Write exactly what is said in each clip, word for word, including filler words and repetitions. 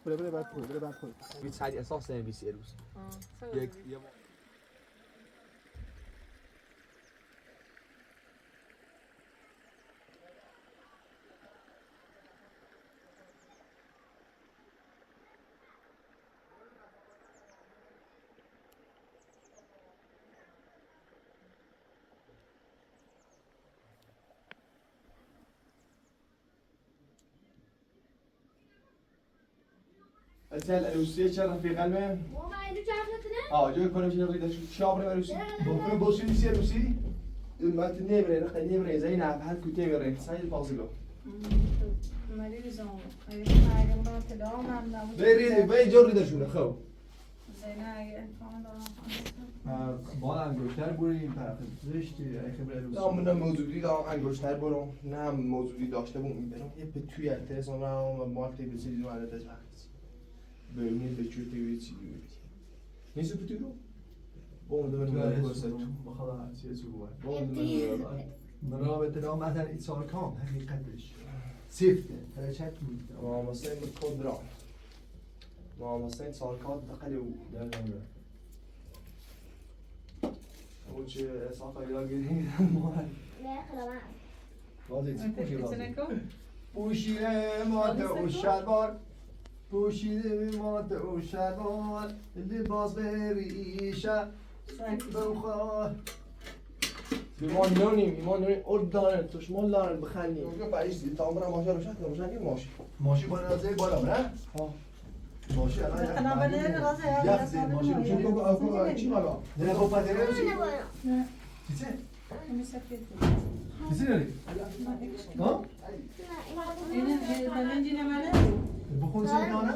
Bre, bre, bre, bre, bre, bre. Asal, alusi, tara fi qalbi. Mama, idu tara tana? Ah, jo ko na jina rida shu, shabra alusi. Bo ko bo shu si alusi. Ma te nevre, na ka nevre, zai na ba ku te vre, sai pa zilo. Mari zon. Ai, ai, ma te do, ma na. Vei, vei, jo rida shu na khau. Zai na, ai, ai, pa na. Ah, bola angu, tar buri para. Zisti, ai, khibra alusi. Não, não, mas o dia angu, tar buri. Não, mas o dia está bom. Então, é para tu, é, até só na uma morte, é preciso de uma até já. Bem, nem para tu ter esse. Nisu puturu. Bon, de maniera corsa tu. Makala, si e suru. Bon, de maniera. Mara, vete, no, ma tani it's all calm, hani katish. Safety, tara chat mi. Mama, sai ma kodra. Mama, sai it's all calm, da kali u. Da, da, da. Uche, e sa ka ya giri. Mama. Ne, kala ma. Vazit, puxi, vazit. Puxi, e, mata, o xabar. Puxi, e, mata, o xabar. Ele bas beri, ixa. Bauxa. Mimon noni, mimon noni, ordan, tu shmon lan, bkhani. Moshi, bana, zai, bana, bra? Oh. Moshi, ana, ya. Ya, zai, moshi. Moshi, ko, ko, ko, chima, no. Dena ko pa dena, si. Si, si. Si, si, nani? No? Bukun si, no, no?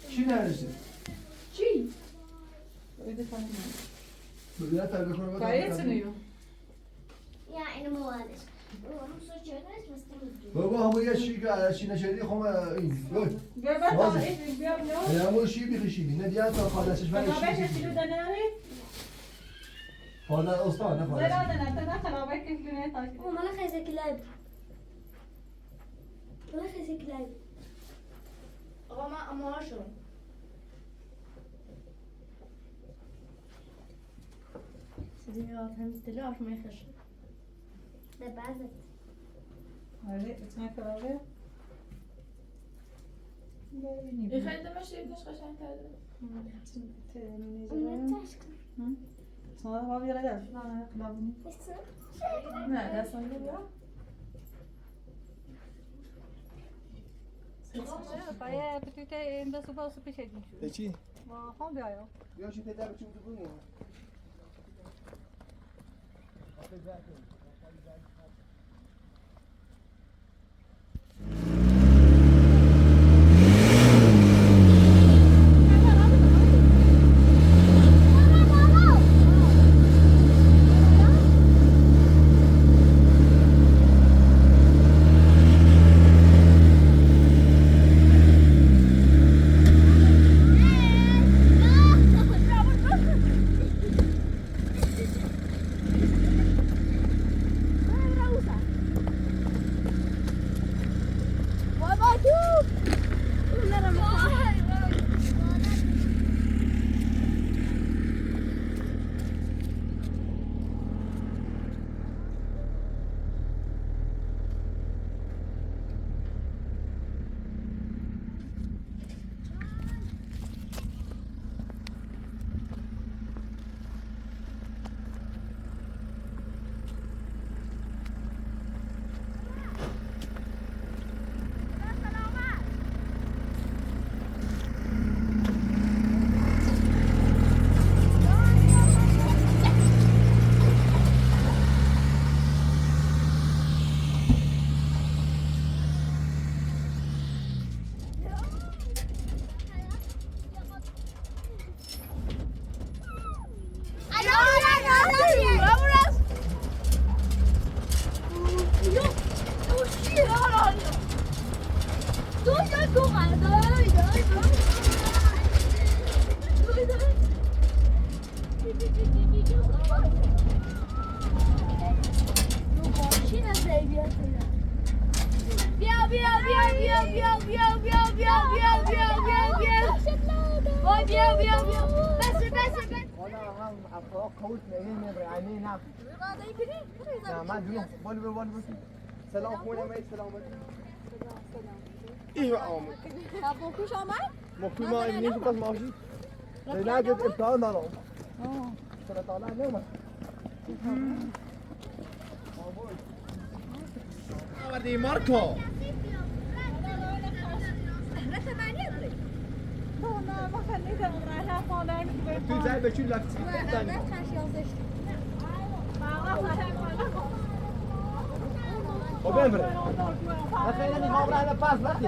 China, si. Chi. Parece, né? Baba, amo ya chica, China, China, como é? Oi. Baba, tá, é, é, não. É, amo chibi, chibi. Não adianta falar essas várias coisas. Fala, os tá, não fala. Não, não, não, não, não, não, não, não. Mama, não faz aquilo. Não faz aquilo. Mama, amo acho. Sidney, ela tá muito melhor, como é que acha? Da base. Olha, eu tinha aquela ali. E foi da machine que as caixas entraram. Hum, sim, tem a menina. Hum? Senão ela vai virar dela. Não, não, não, não. Isso? Não, dessa não dá. Pai, é, porque tem ainda suba o suficiente. Peti? Well, home bio. Via, via, via. Oi, via, via, via. Bese, bese, bese. Ona, a, a, a, coach na hini, bre, a, ni na. Na, ma, dulu. Bolu, bolu, bolu, bolu. Salam, kune mai, salam, bolu. Io, amo. Tá bom, com o João Maio? Mo kui ma ni su pas mausi. Dai na get el tau na lo. Sera tau na ne ma. Ava di Marco. Tu zai pe ciu la. O Bembre. Lasai na ni mobra na pas, lati.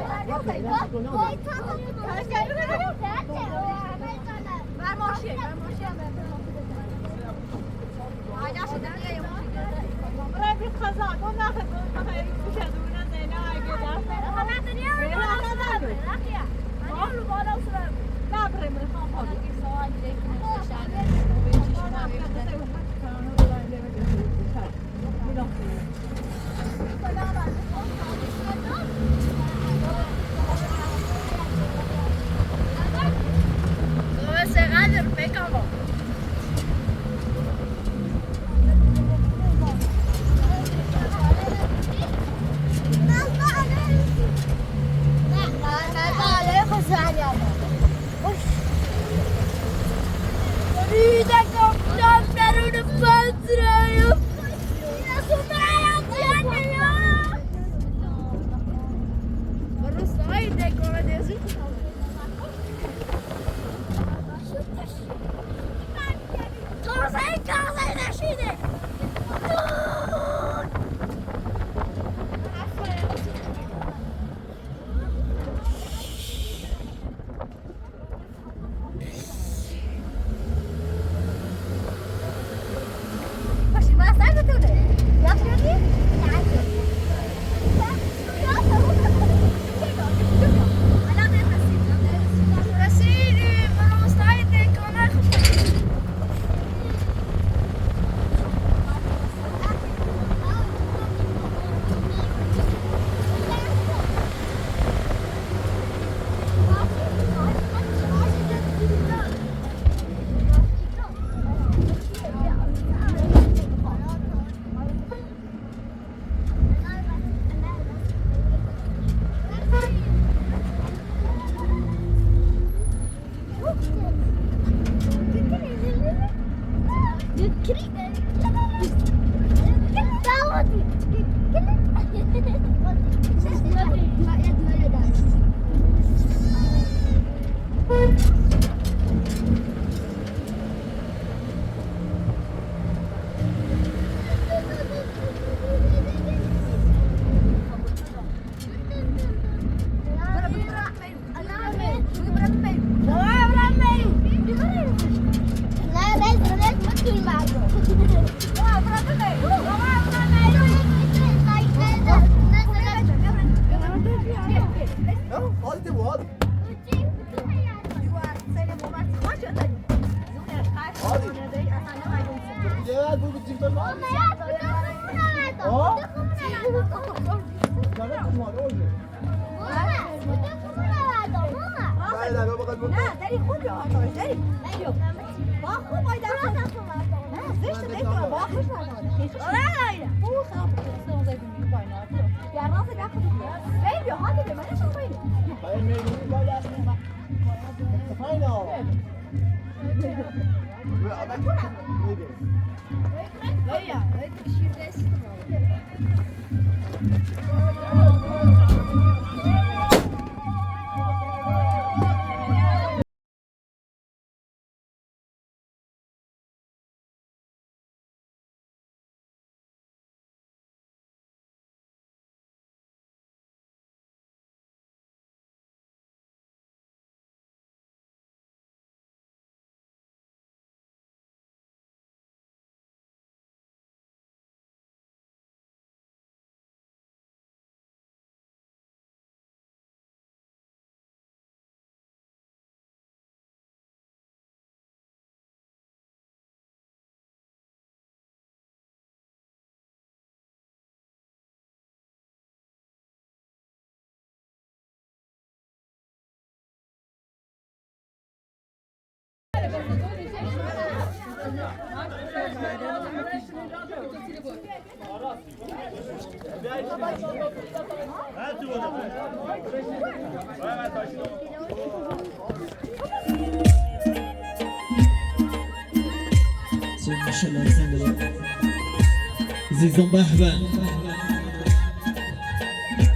Ziza Mbahba.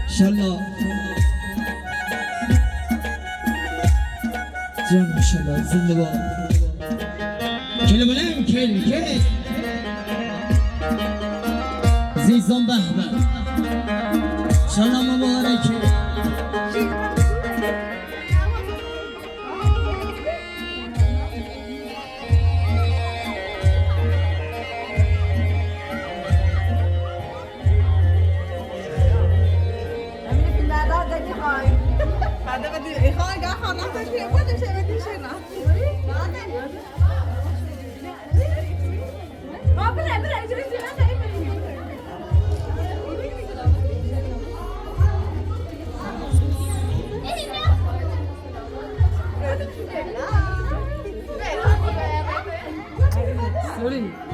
Inshallah. Ziza Mbahba. Kele balem, kele, kele. Ziza Mbahba. Inshallah, mubarek. Sorry.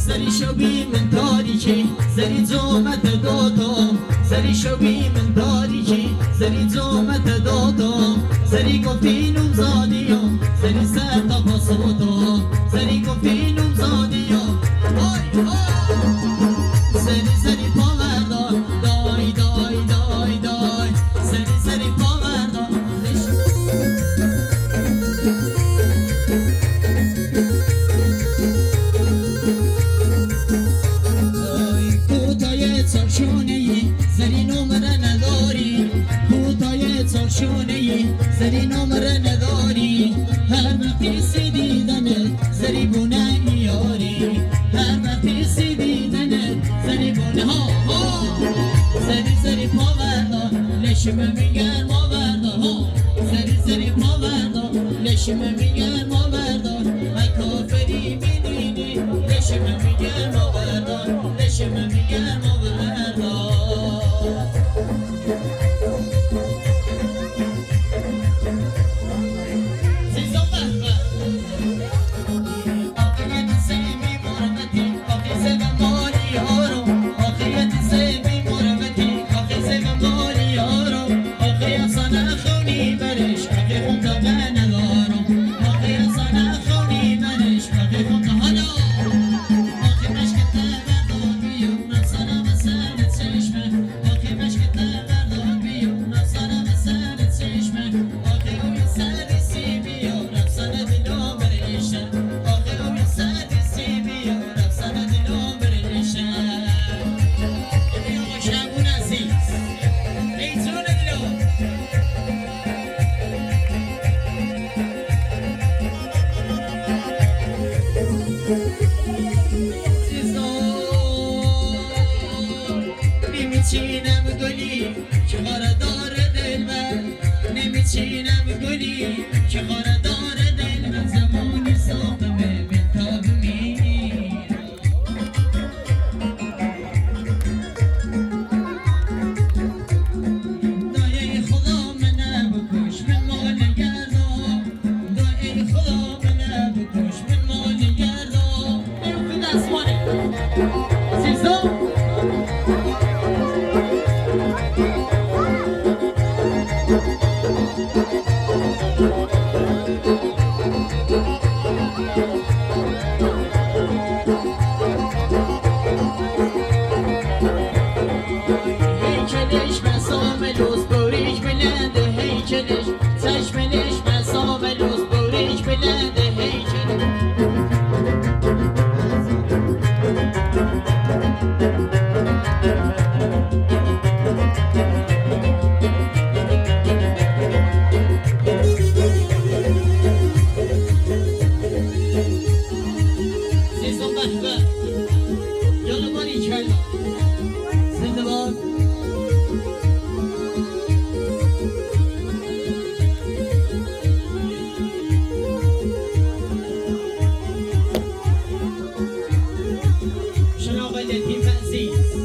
Zari shobi min tariqi, zari zoma te doto, zari shobi min tariqi, zari zoma te doto, zari kofinu zadio, zari seta pasoto, zari kofinu zadio. Oi, oi. Zari, zari poverdo, doi, doi, doi, doi. Zari, zari poverdo. Kutaye tsorshuneye, zari numara na dori. Kutaye tsorshuneye, zari numara na dori. Har vakti sidi dane, zari buna iori. Har vakti sidi dane, zari buna ho, ho. Zari, zari poverdo, leshima mingar moverdo ho. Zari, zari poverdo, leshima mingar moverdo. Ai koferi minini, leshima mingar moverdo, leshima mingar moverdo. Merhaba. Yalla bari çayla. Sen de bak. Şuna bak, Latif Aziz.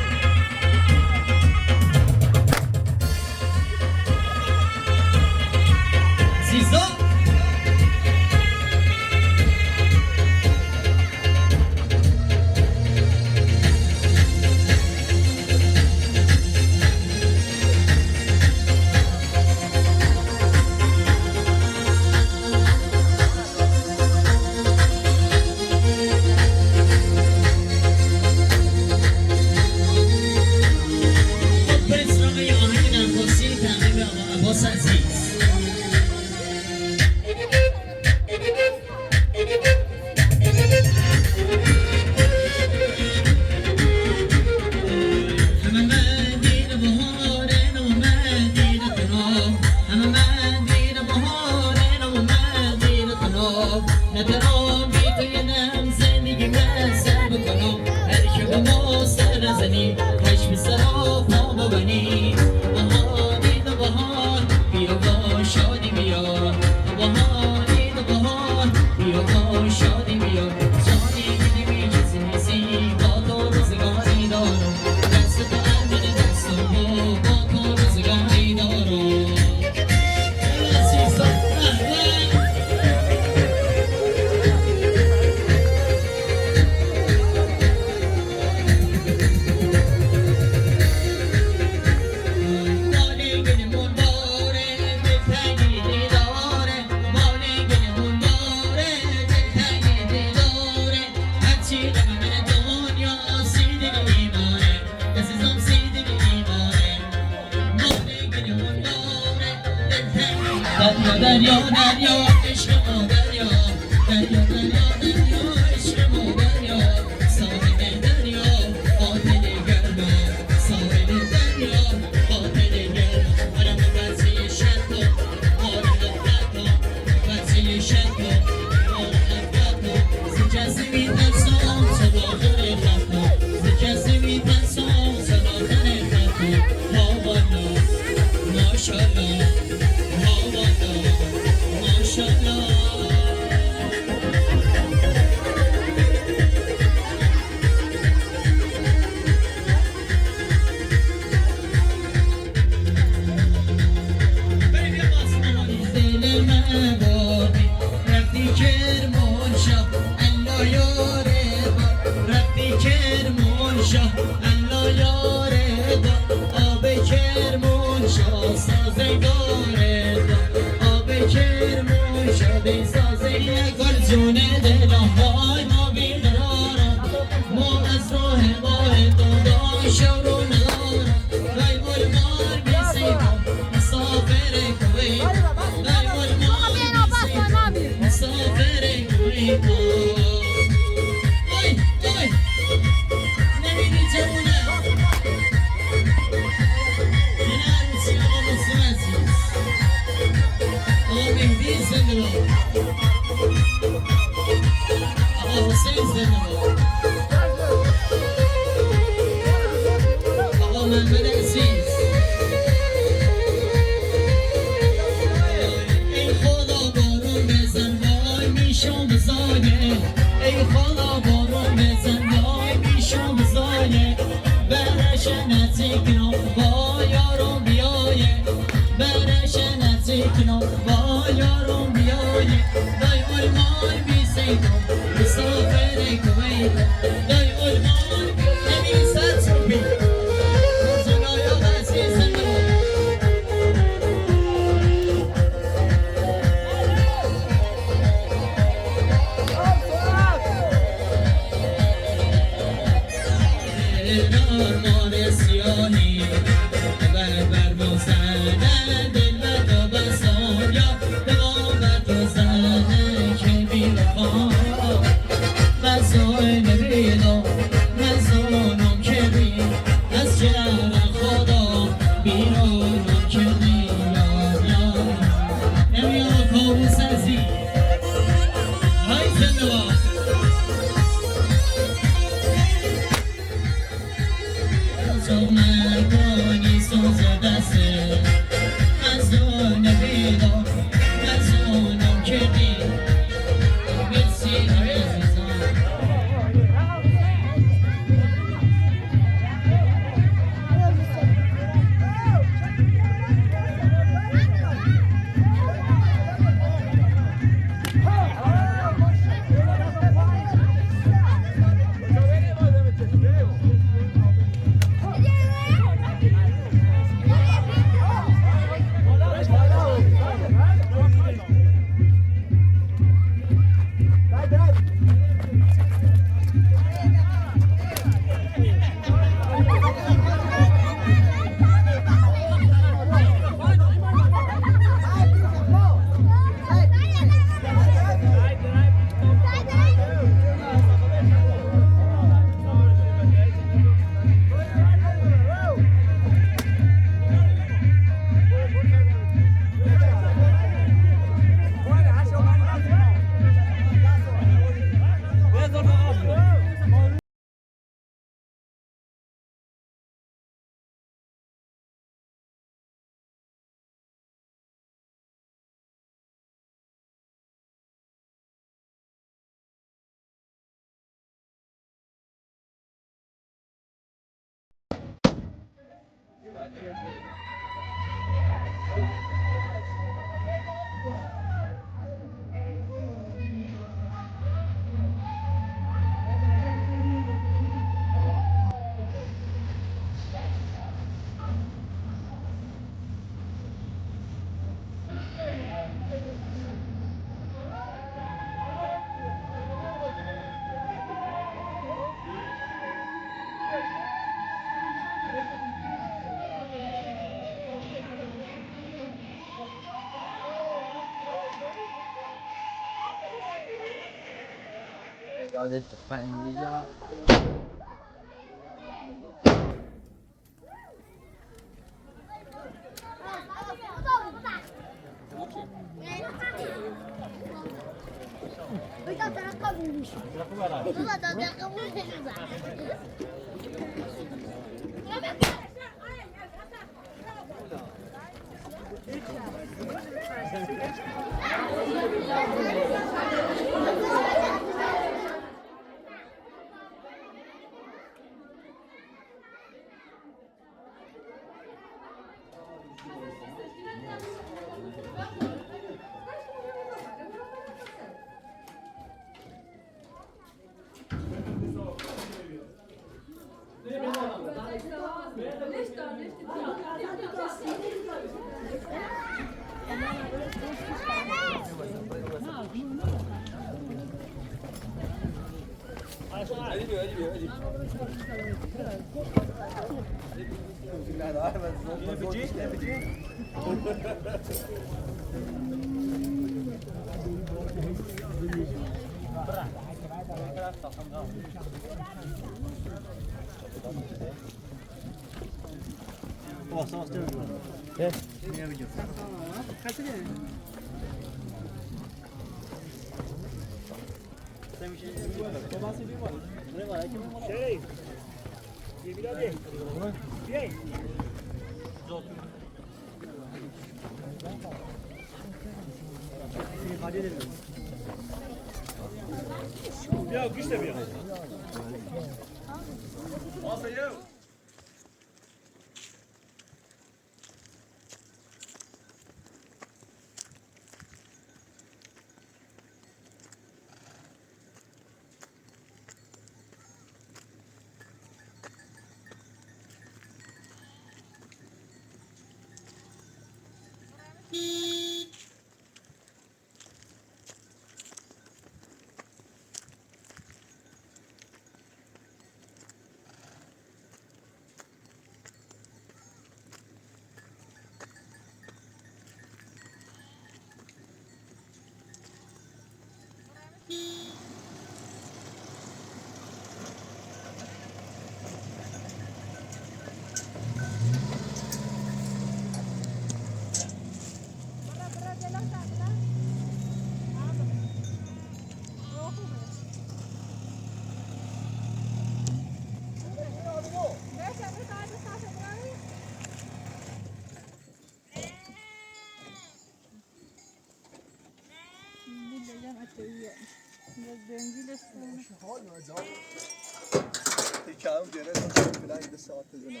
Te chau, gere, no se pela inda sa te zona.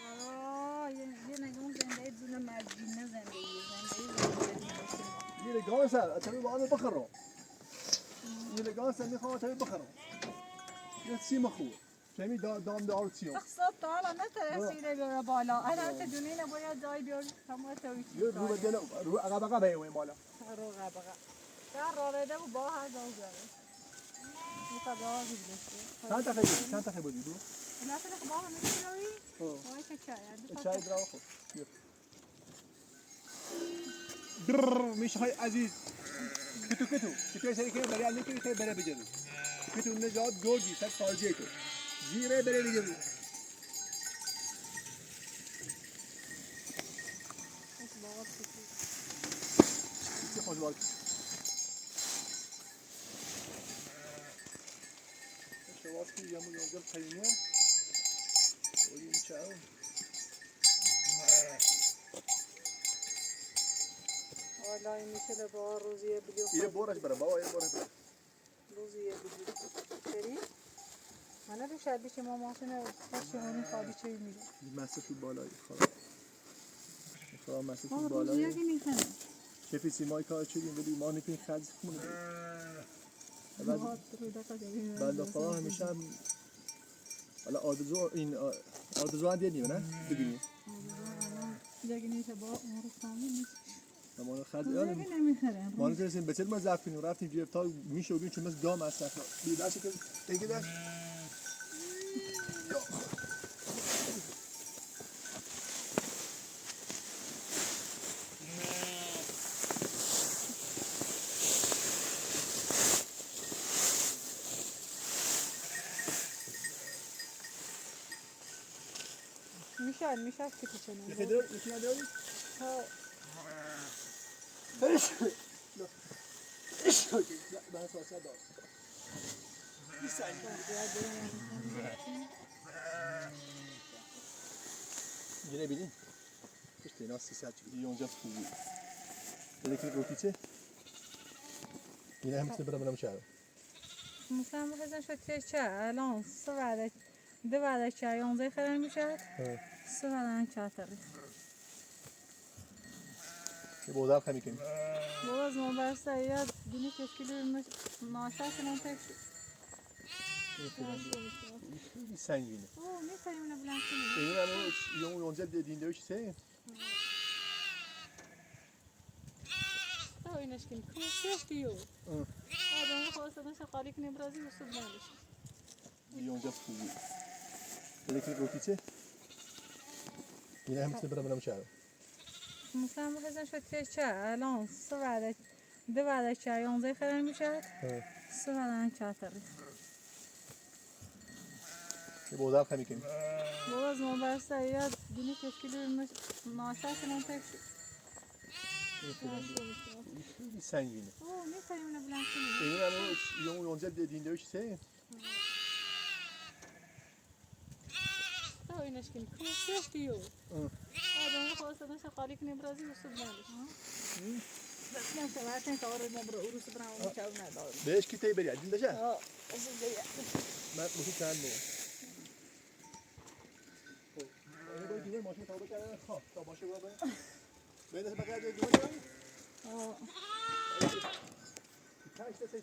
Aa, io, io, na gon zendei zona, ma dina zendei, zendei, zendei. Io, le gon sa, a tabi wa no bakaro. Io, le gon sa, ni ho tabi bakaro. Io, si ma hu. Semi da, da, da, aro tio. Sa tala na te si le bera bala. Ana te dunina boya dai bera, kamo te wiki. Io, ruba dela, ruba, aga baka be, we mala. Aro aga baka. Sa ro le de bo ha ga ga. Santa Fe, Santa Fe, bro. Na se na ko ba na ni. Oh. Oi, ke chai, ando. Chai, bravo. Brrr, Misha Aziz. Kitu, kitu. Kitu, ese ke bere, ani kitu, bere, bere. Kitu, ne jawab, Georgi, sat, fal, jeko. Zire, bere, bere. Kitu, fal, fal. Shawaski yamu yonjal kaymiya. Oyin chao. Wala ini sila ba rozi ya biliyo. Iya boras bara bawa iya boras bara. Rozi ya biliyo. Seri. Mana tu shabi shi mama sina tashi oni khabi shi mi. Masa tu bala ikha. Ikha masa tu bala. Rozi ya kini kana. Shefi si mai ka chiri bili mani pin khad kumuni. Banda fala hamisha ala orduzo in orduzo adi ni na dugini. Mano khad. Mano se sin betel ma zafin rafin via tal misho bin chumas dom asa. Bi dasi ke tege da. Misha, Misha, kitu chena. Misha deu, Misha deu. Ha. Misha. Misha. Jine bini. Kiste na sisa ti yon jap ku. Ele ki ko kite. Ina hem se bra bra mshara. Musam hazan shot cha alon sawada. Dvada cha yon zai kharan mshara. Sawada cha tari. Ibo da khami kin. Boas mo basta ya dini ke kilo ma sa ke non tek. Sanguine. Oh, mi sa yuna blanco. Ina mo yon yon zai de dinde se. Tahu ini skin krusias dio. Ah, dong ko sa sa khalik ni Brazil so blanco. Yon jap ku. Ele ki ko kite. Ina hem se bra bra mshara. Musam hazan shot cha alon sawada. Dvada cha yon zai kharan mshara. Sawada cha tari. Ibo da khami kin. Boas mo basta ya dini ke kilo ma sa ke non tek. Sanguine. Oh, mi sa yuna blanco. Ina mo yon yon zai de dinde se. Tahu ini skin krusias dio. Ah, dong ko sa sa khalik ni Brazil so blanco. Mas na sa laten ka ora mo bro urus bra mo chau na do. Bes kita beri adin da sa. Oh, eso de ya. Mas mo kan mo. Oh. Ini boleh juga masuk tahu baca. Ha, tahu masuk apa? Beda sa baka dia juga. Oh. Kita sa sa.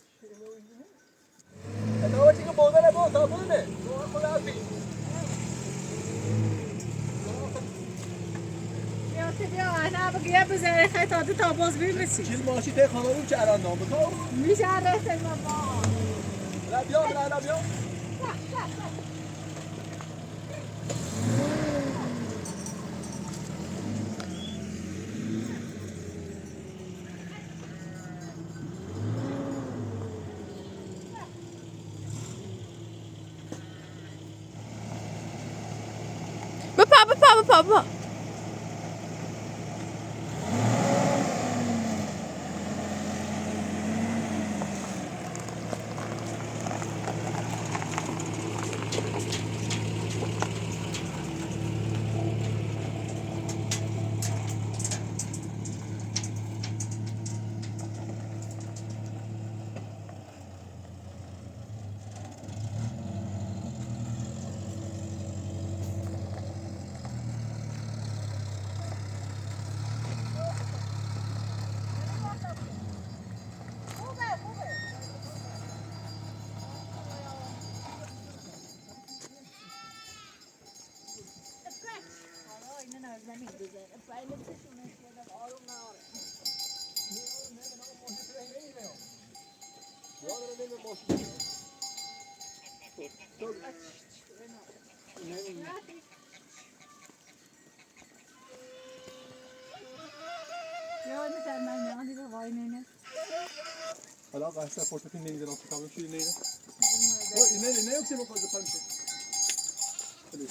Io, te dio, ana bagi ya buzere khaito de tabos bi misi. Kil mo si te khalo un chara no mo to. Mi chara se ma ba. La bio, la, la bio. Bapa, bapa, bapa, bapa. Olha lá, vai, essa porta tem nem, não fica, não tira nem, né? Oi, e nem, nem eu que você não pode, pode mexer. Cadê?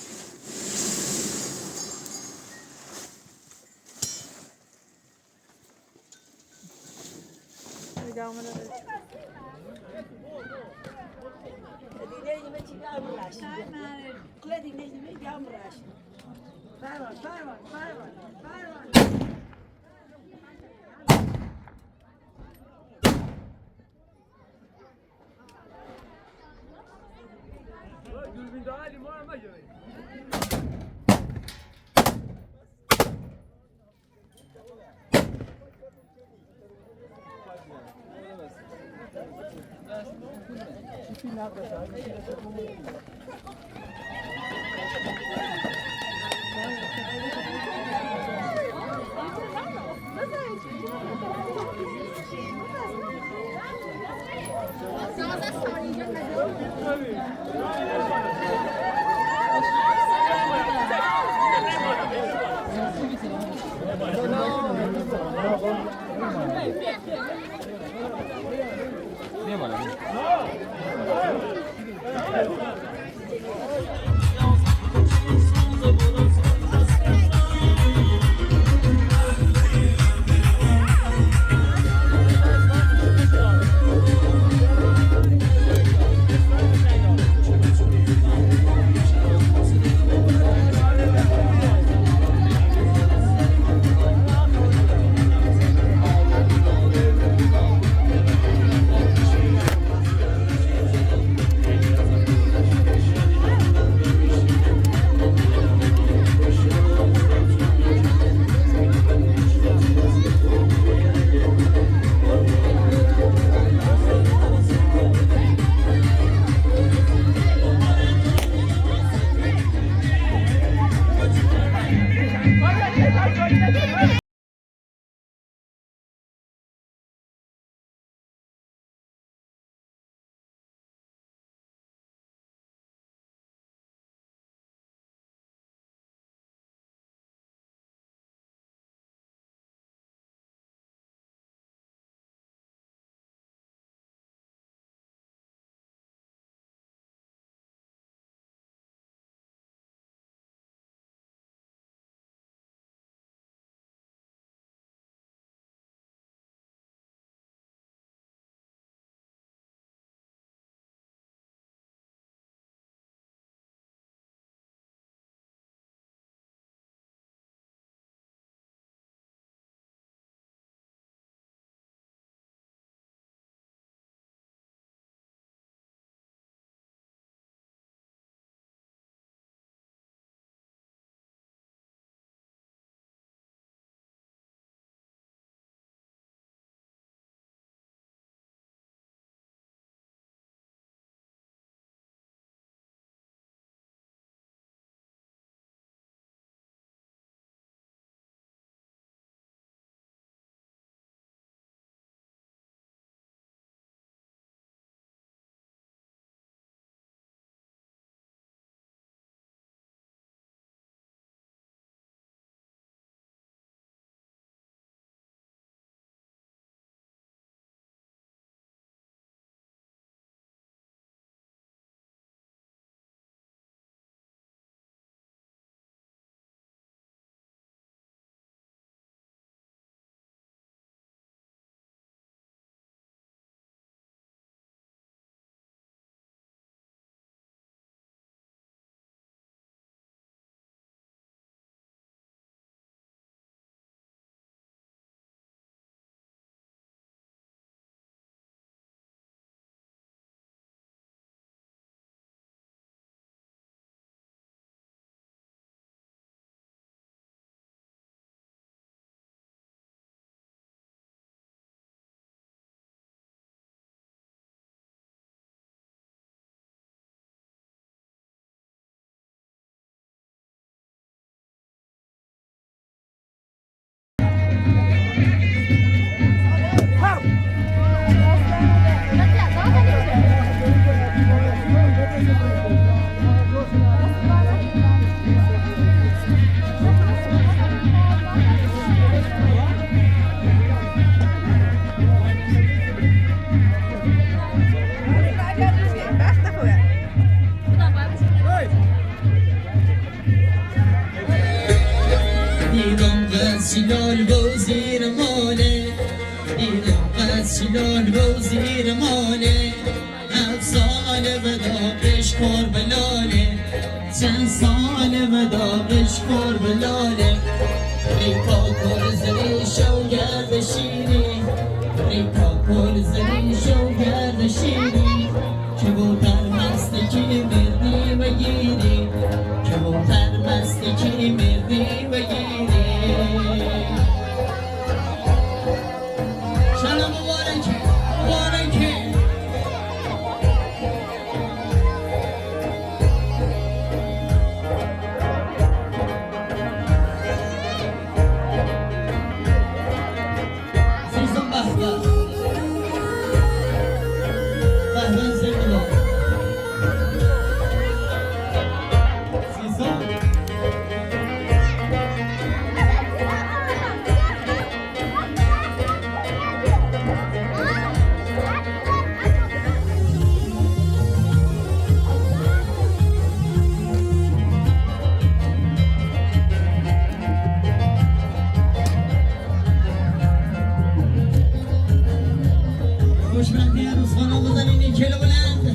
Silol vozira mole, ira silol vozira mole. Afsale vado peshkor balole, sen sale vado peshkor balole. Riko kol zali shauya dashini, riko kol zali shauya dashini. Kevou tar masti ki merdi vagiri, kevou tar masti ki merdi vagiri. Shalom, Warren King, Warren King. Season Bahba. Bahba Zenglo. Season. Os brasileiros, Ronaldo da Nini, Kelo Volante.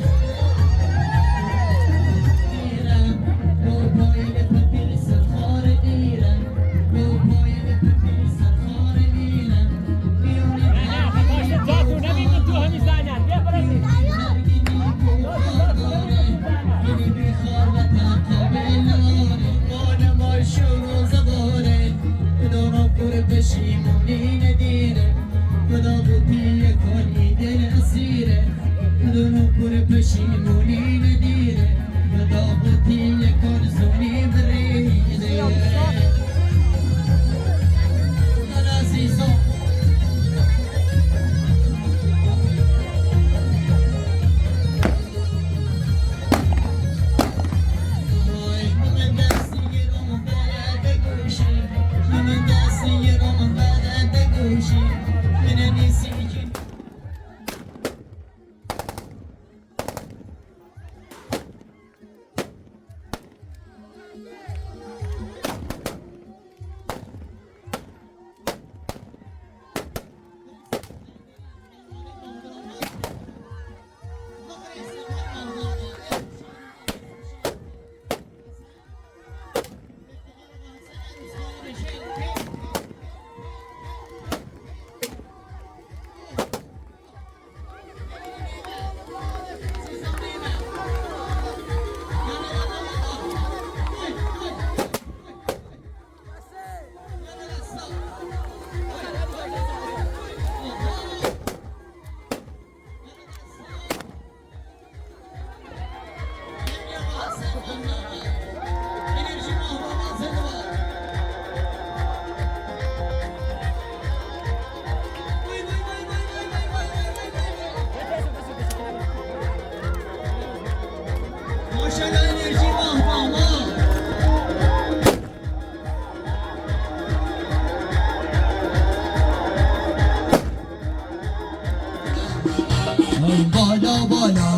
Bolo, bolo,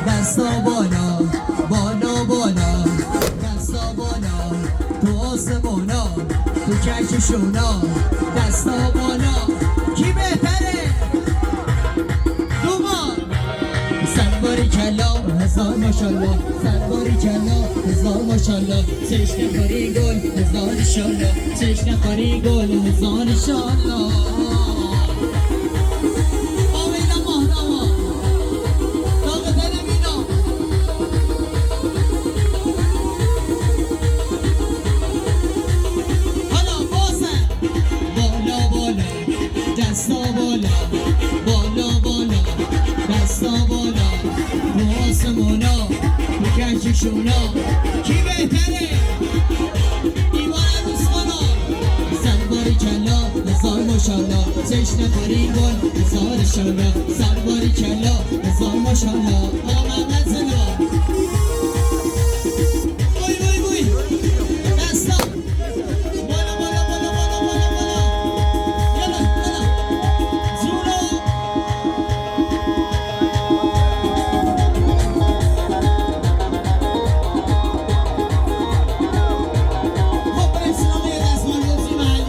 dansa bolo, bolo, bolo, dansa bolo, tu osa bolo, tu chachu shuno, dansa bolo, kibe tare, duma. Sabari chalo, hazar mashallah. Sabari chalo, hazar mashallah. Sishna kari gol, hazar mashallah. Sishna kari gol, hazar mashallah. Ove na mahrama. Toka tale vino. Hala, bosa. Bola, bola. Dansa bola, bola, bola, dansa bola. Mosa mono, mukashi shono. Kibe tare. Iwara rusono. Salbari chalo, salmo shalo. Seshna karigon, sar shalo. Salbari chalo, salmo shalo. Ama mazalo. Oi, oi, oi. Dansa. Bola, bola, bola, bola, bola, bola. Yala, yala. Zuro. Vou pressionar mesmo no final.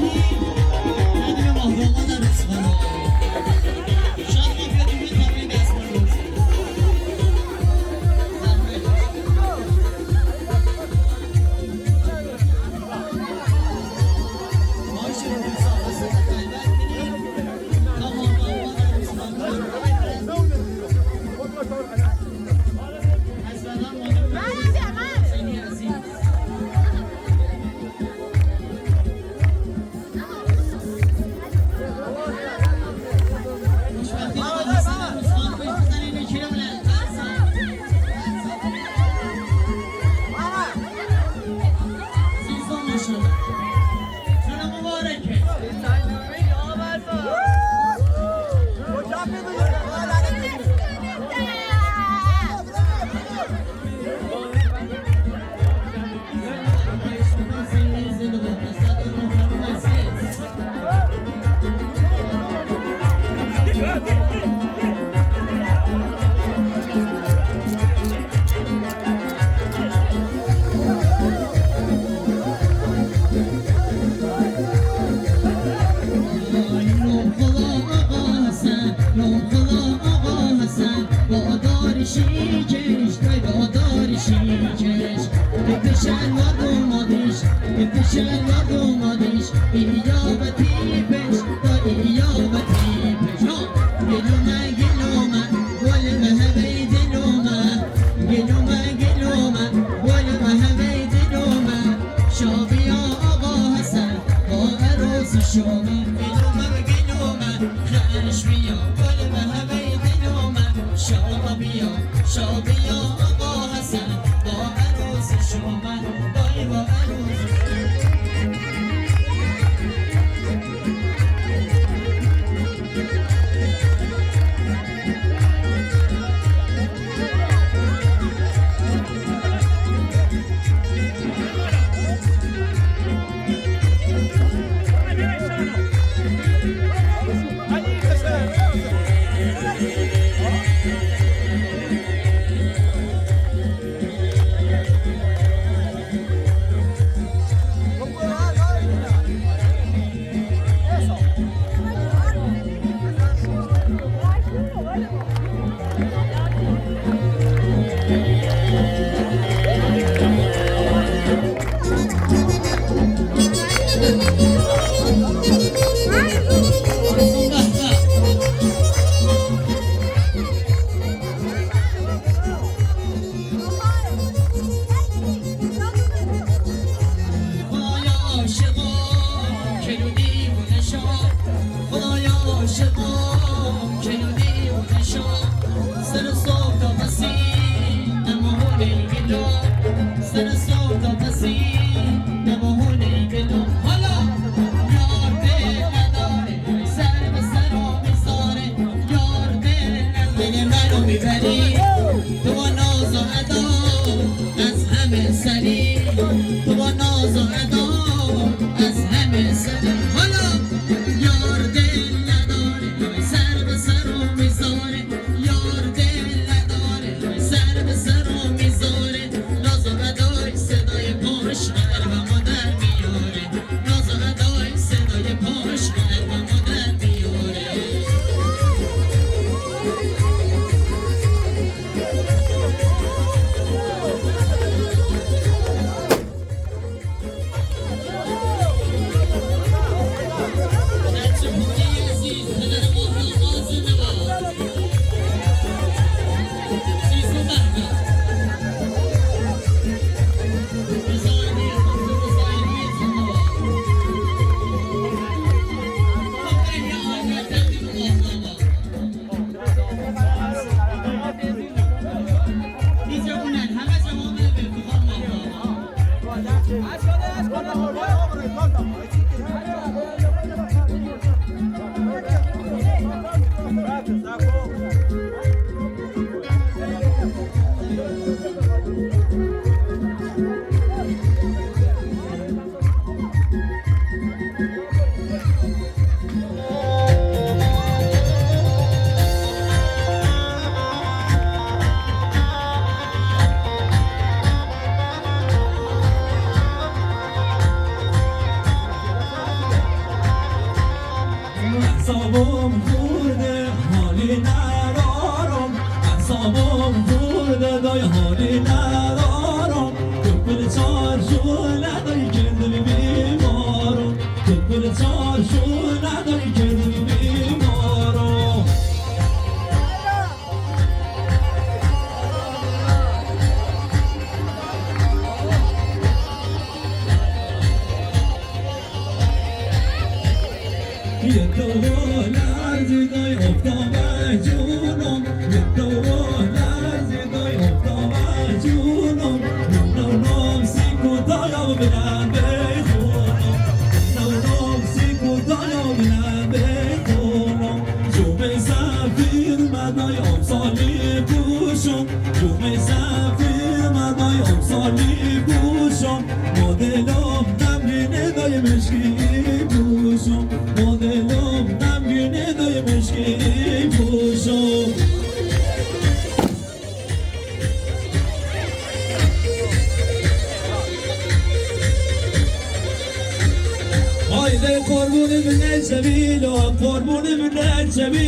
Oi, dai korbuni vinai sabi, lo korbuni vinai sabi.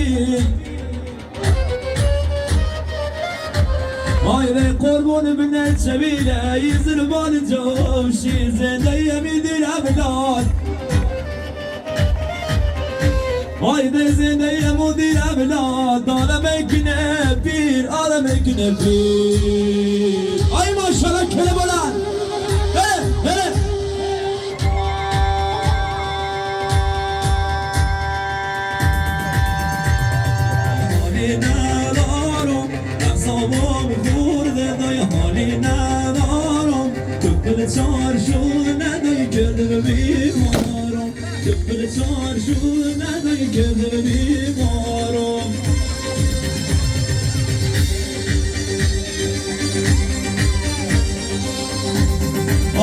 Ay de korbon bine çevile, izir ban coşi, zendeye midir evlad. Ay de zendeye mudir evlad, alemekine pir, alemekine pir. Ay maşallah kelebalar. Hele, hele.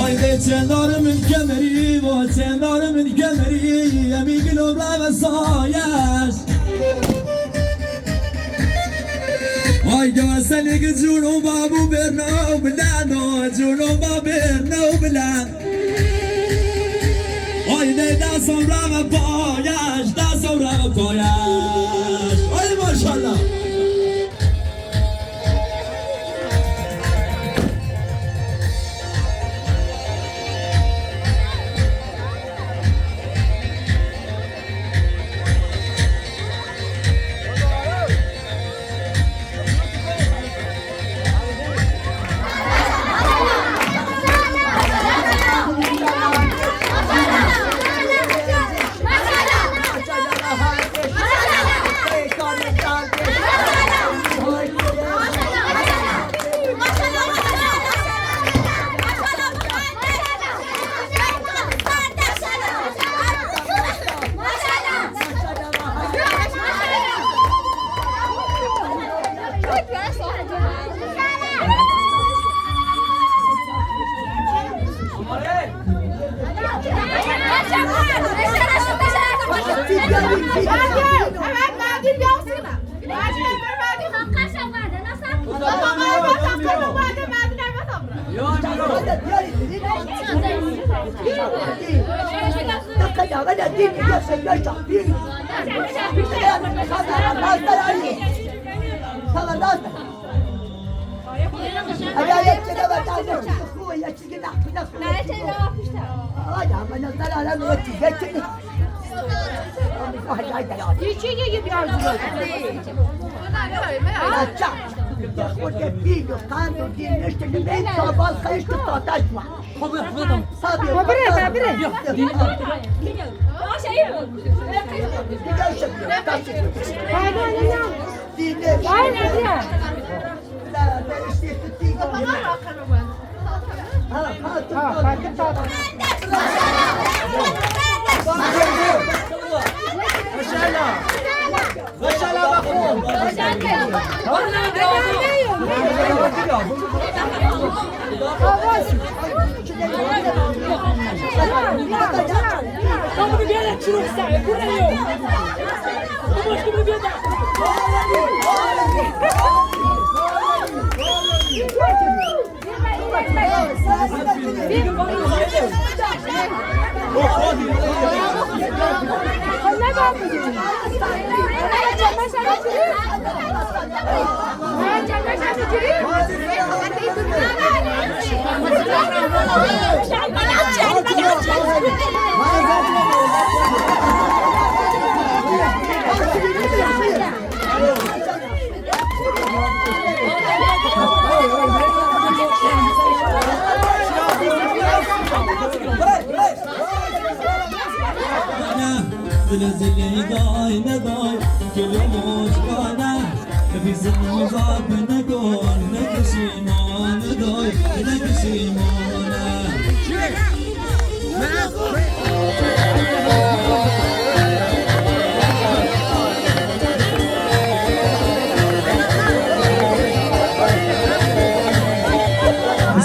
Ay de çendarımın kemeri, bu çendarımın kemeri, emiglo brava sayas. Ay de seni gücünü babu berna bilano, gücünü babu berna bilan. Ay de da sobrava payas, da sobrava payas. Ay maşallah.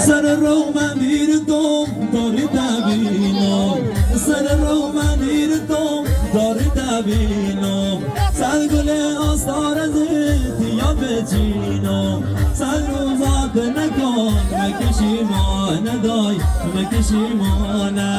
Sararau maniritom, torita vino. Sararau maniritom, torita vino. Sargule ostara ziti ya vecino. Saru zate na kon, me kishimona doi, me kishimona.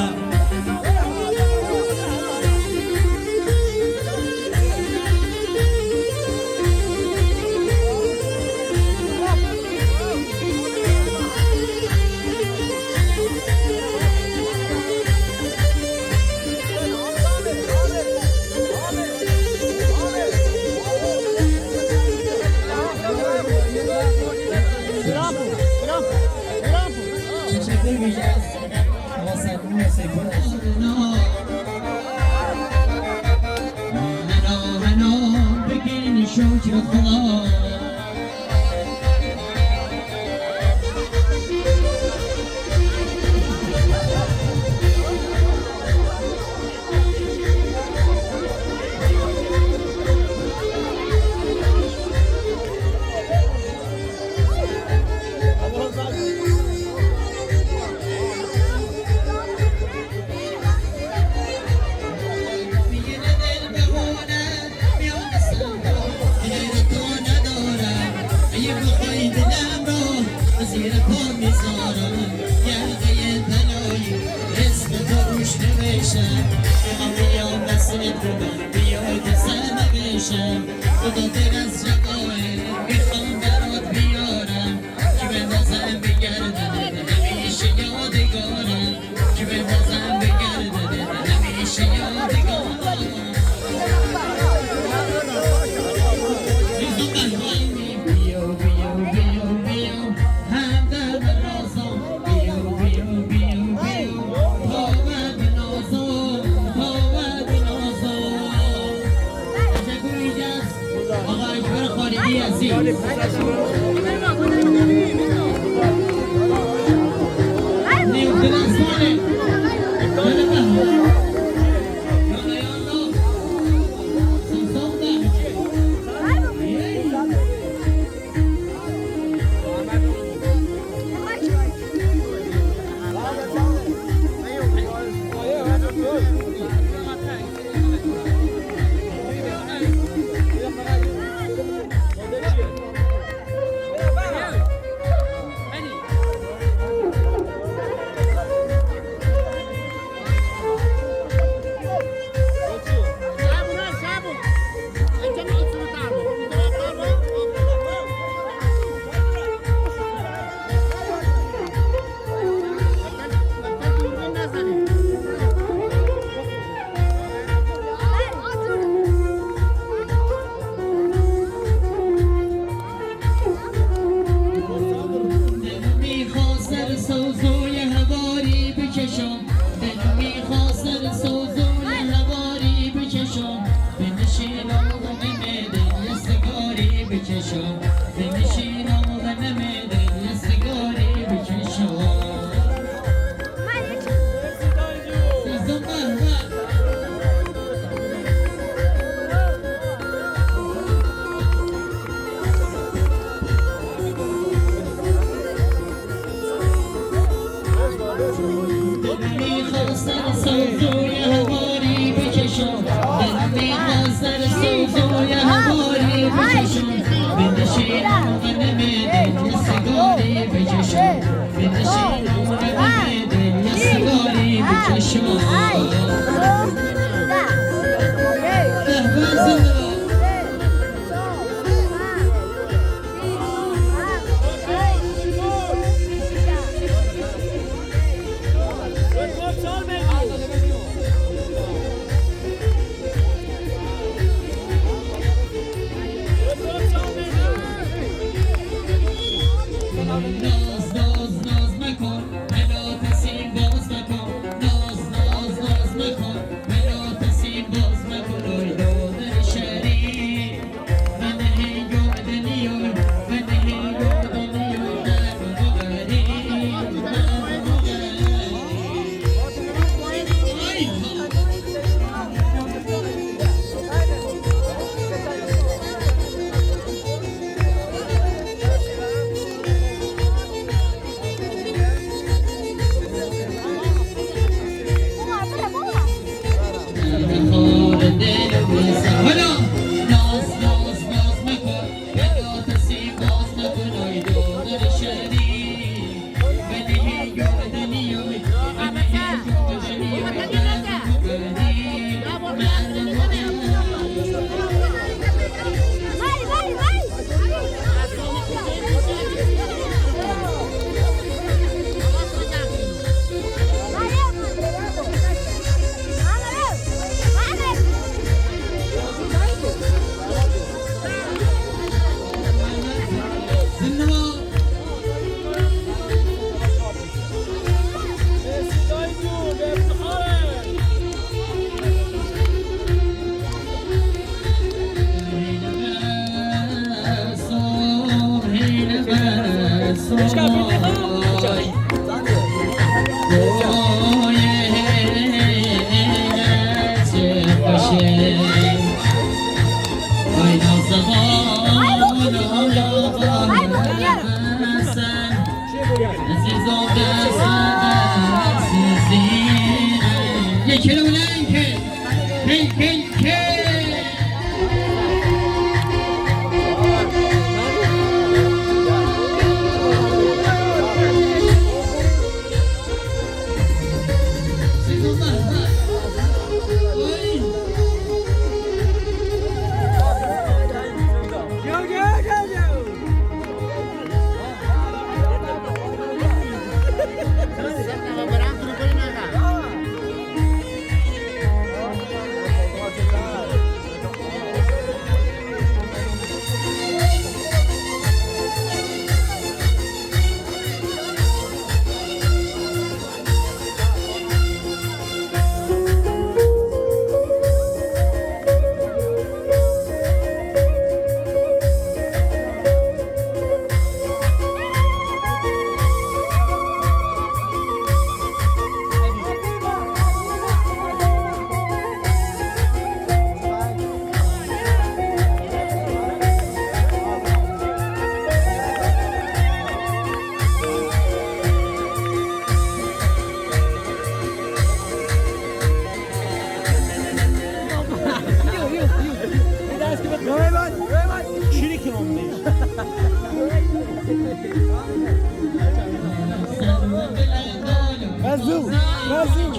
Azul, azul.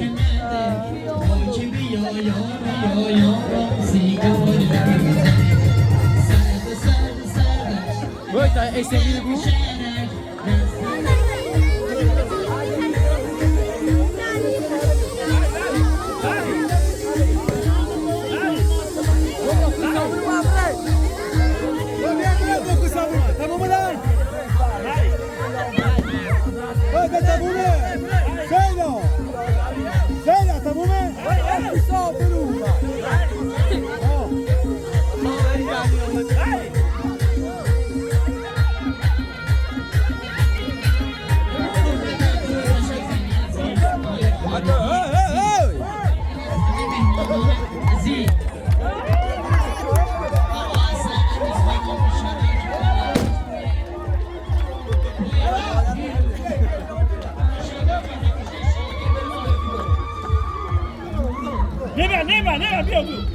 Oi, tá, esse amigo. Neva, neva, neva, bio, bio.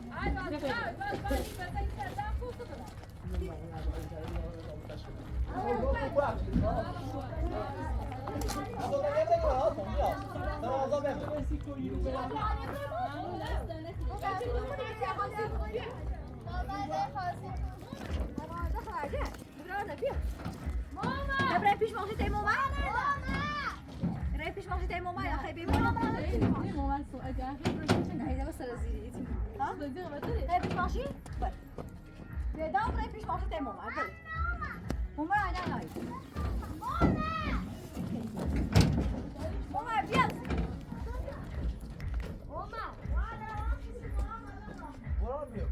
Mama! Rai pish mashi tai mama. Mama! Rai pish mashi tai mama, ya kai be mama. Mama, so I got it. Ha? Rai pish mashi? Be da rai pish mashi tai mama. Mama, ya rai. Mama! Mama, bien. Mama! What are you?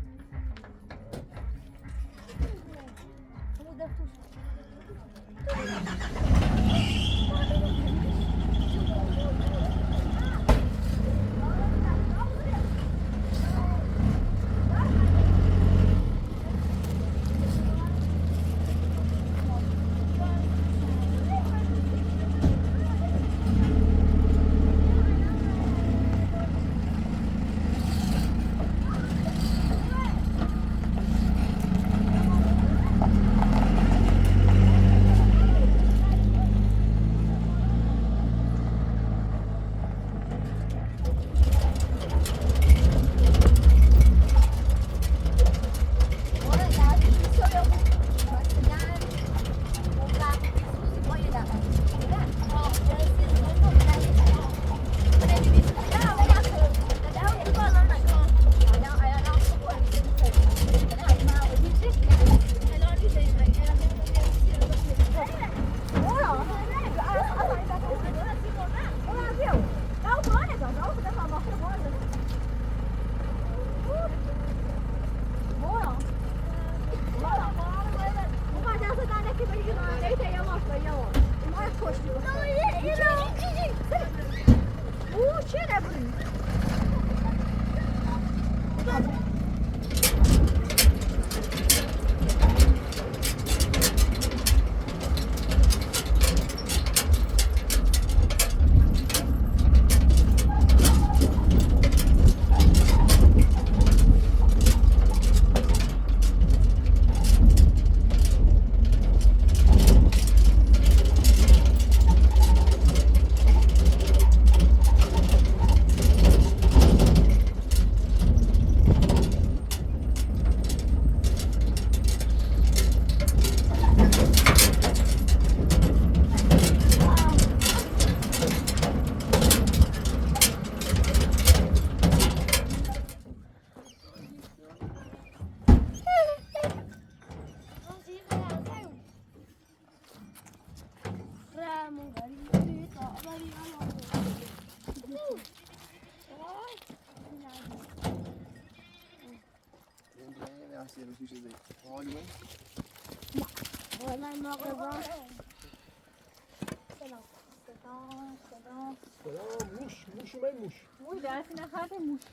Mush, mush mai mush. Mush, da sina kata mush.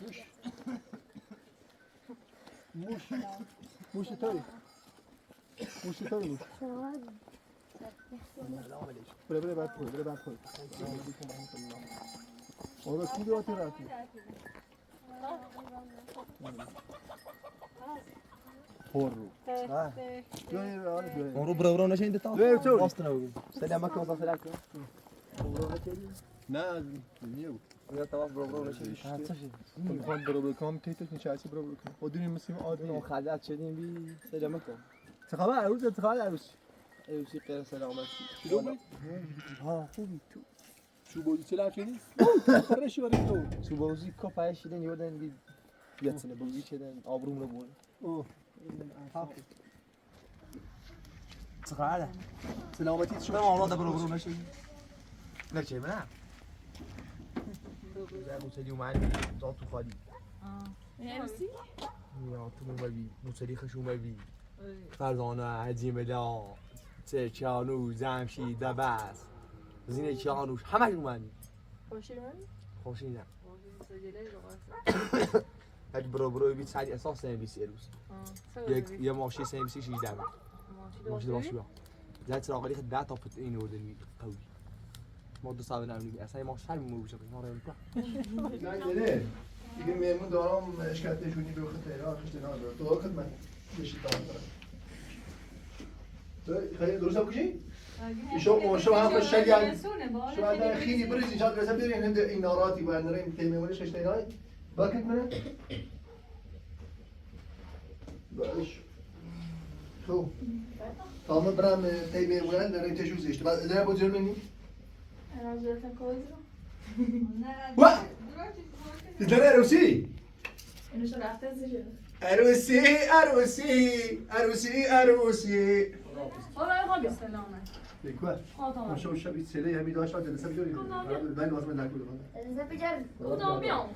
Mush. Mush. Mush tari. Mush tari mush. Bre, bre, bre, bre, bre. Ora tudo o tirati. Porro. Ah. Ora brau brau na gente tá. Mostra o. Sai da maca, sai da maca. Na, meu. Ora tava brau brau na gente. Ah, tá. Telefone brau brau, como tem que deixar esse brau brau? O dini masih, o dini. Não, kada cedin bi sai da maca. Trabalho, usa trabalho. Eu si kera sa na mati. Suba usi kopa e shiden yordan bi. Yatsina ba usi den abrum na bon. Sakada. Sina o mati. Sina o mati bro bro na shi. Na shi mena. Za ko sedi umani. Za tu fadi. Ah. Ni o tu mo mabi. Mo sedi khashu mabi. Fazona haji meda. Se chanu zamshi dabas. Zine chanu hamash umani. Hoshimani. Hoshina. Hoshina. Ati bro bro bi sadi aso sen bi serus. Ya mo shi sen bi shi dama. Mo shi mo shi. Za tsara qali khada to put in order ni qawi. Mo do sabe na ni asa mo shi mo shi mo re kwa. Na ne. Igi me mun do rom eshkat te shuni bi khata ya khashte na do. To khadma. Bishi ta. To khayi dursa kushi. Isho mo sho ha ko shariyan. Sho ha da khini brizi jad rasa biri hende inarati wa narim teme wala shashte na. Bakit mana? Bash. Tamam, bra me teme wala na rente jus isto. Ba da bo Germany. Ana zurta kozo. Wa? Italiano si. Arusi, arusi, arusi, arusi. Ora, ora, ora. C'est quoi? Attends. On change chapitre, c'est là, il y a mis dans la chambre, ça veut dire. Attends, bien. Attends, bien.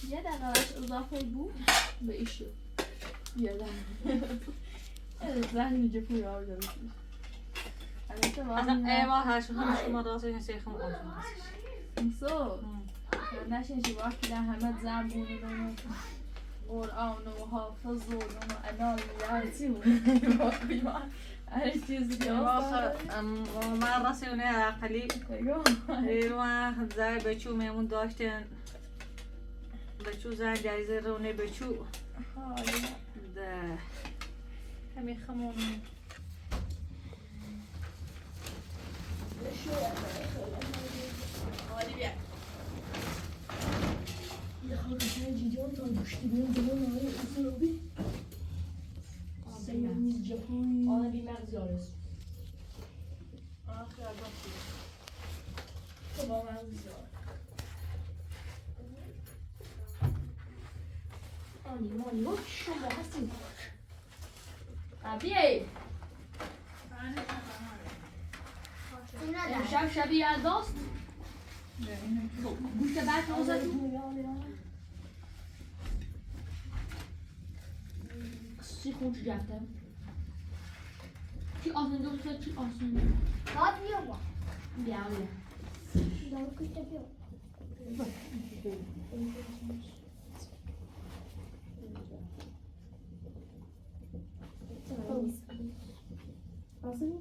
Ia da ga ezafa e bu be ishu. Ia da. Ela tlahi ni jepu ya oja. Ela tlahi. Ela e wa ha shu ha shu ma da se se kham on. So. Na shin shi wa kila ha ma zambu no no. Or au no ha fazo no no anal ya tiu. Wa kila. Ai tiu zi. Wa ha am ma rasi ne aqali. Ewa, zai bechu me mun doshten. Bechu zai jai zero ne bechu. Da. Kami khamon. Ona bi merziores. Moni, moni, moni, shoma, hasi. Abie. Shabi, shabi, ya dost. Gusta bak, rosa tu. Si khun tu jafta. Ki asen do sa ki asen. Abi ya wa. Ya ya. Da ku te pio. Asen.